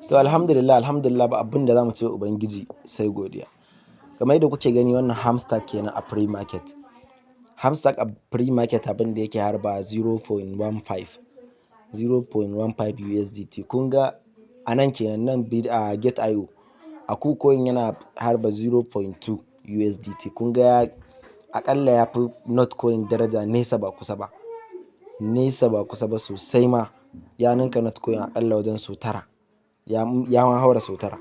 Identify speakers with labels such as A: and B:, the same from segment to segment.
A: To, alhamdulillah, alhamdulillah, ba abin da za mu ce Ubangiji sai godiya. Kamar yadda kuke gani, wannan Hamster kenan a pre-market. Hamster a pre-market abin da yake harba 0.15, 0.15 USDT. Kun ga a nan kenan, nan a Gate.io, a KuCoin yana harba 0.2 USDT. Kun ga akalla ya fi Notcoin daraja nesa ba kusa ba. Nesa ba kusa ba sosai ma. Ya ninka Notcoin akalla wajen sau 9. Ya ma haura sau 9.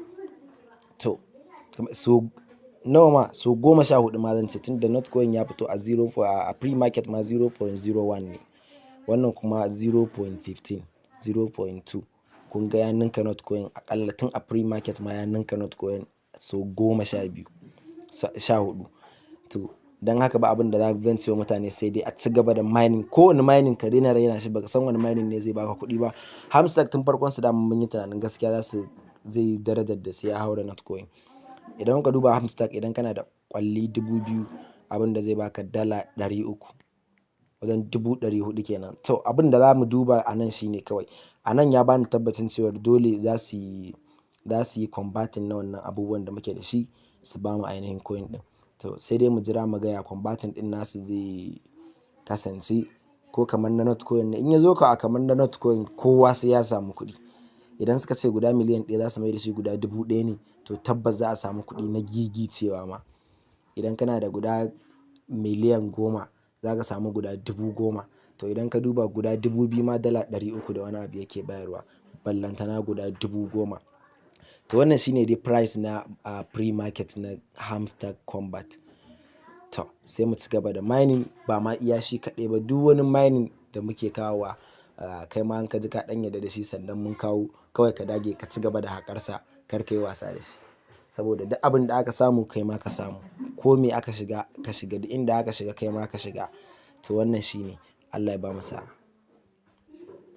A: To, so nawa ma? So 14 ma zan ce, tunda Notcoin ya fito a 0, a pre-market ma 0.01 ne. Wannan kuma 0.15, 0.2. Kun ga ya ninka Notcoin akalla tun a pre-market ma, ya ninka Notcoin sau 12, 14. To, don haka ba abin da zan ce wa mutane sai dai a ci gaba da mining. Kowane mining ka daina raina shi, baka san wane mining ne zai baka kuɗi ba. Hamster tun farkon su dama mun yi tunanin gaskiya za su zai yi darajar da sai ya haura Notcoin. Idan kuka duba Hamster, idan kana da ƙwalli 2000, abin da zai baka $300, wajen 400,000 kenan. To, abin da za mu duba a nan shine kawai. A nan ya bani tabbacin cewa dole za su yi converting na wannan abubuwan da muke da shi su bamu ainihin coin ɗin. To, sai dai mu jira mu ga ya converting ɗin nasu zai kasance, ko kamar na Notcoin ne. In ya zo ka a kamar na Notcoin, kowa sai ya samu kuɗi. Idan suka ce guda miliyan 1 za su mai da shi guda 1000 ne, to tabbas za a samu kuɗi na gigicewa ma. Idan kana da guda miliyan 10, za ka samu guda 10,000. To, idan ka duba guda 2000 ma $300 da wani abu yake bayarwa, ballantana guda 10,000. To, wannan shine dai price na pre-market na Hamster Combat. To, sai mu ci gaba da mining, ba ma iya shi kaɗai ba, duk wani mining da muke kawowa, kai ma in ka ji ka ɗan yarda da shi sannan mun kawo, kawai ka dage ka ci gaba da haƙarsa, kar ka yi wasa da shi. Saboda duk abin da aka samu kai ma ka samu. Ko me aka shiga ka shiga, duk inda aka shiga kai ma ka shiga. To, wannan shine. Allah ya bamu sa'a.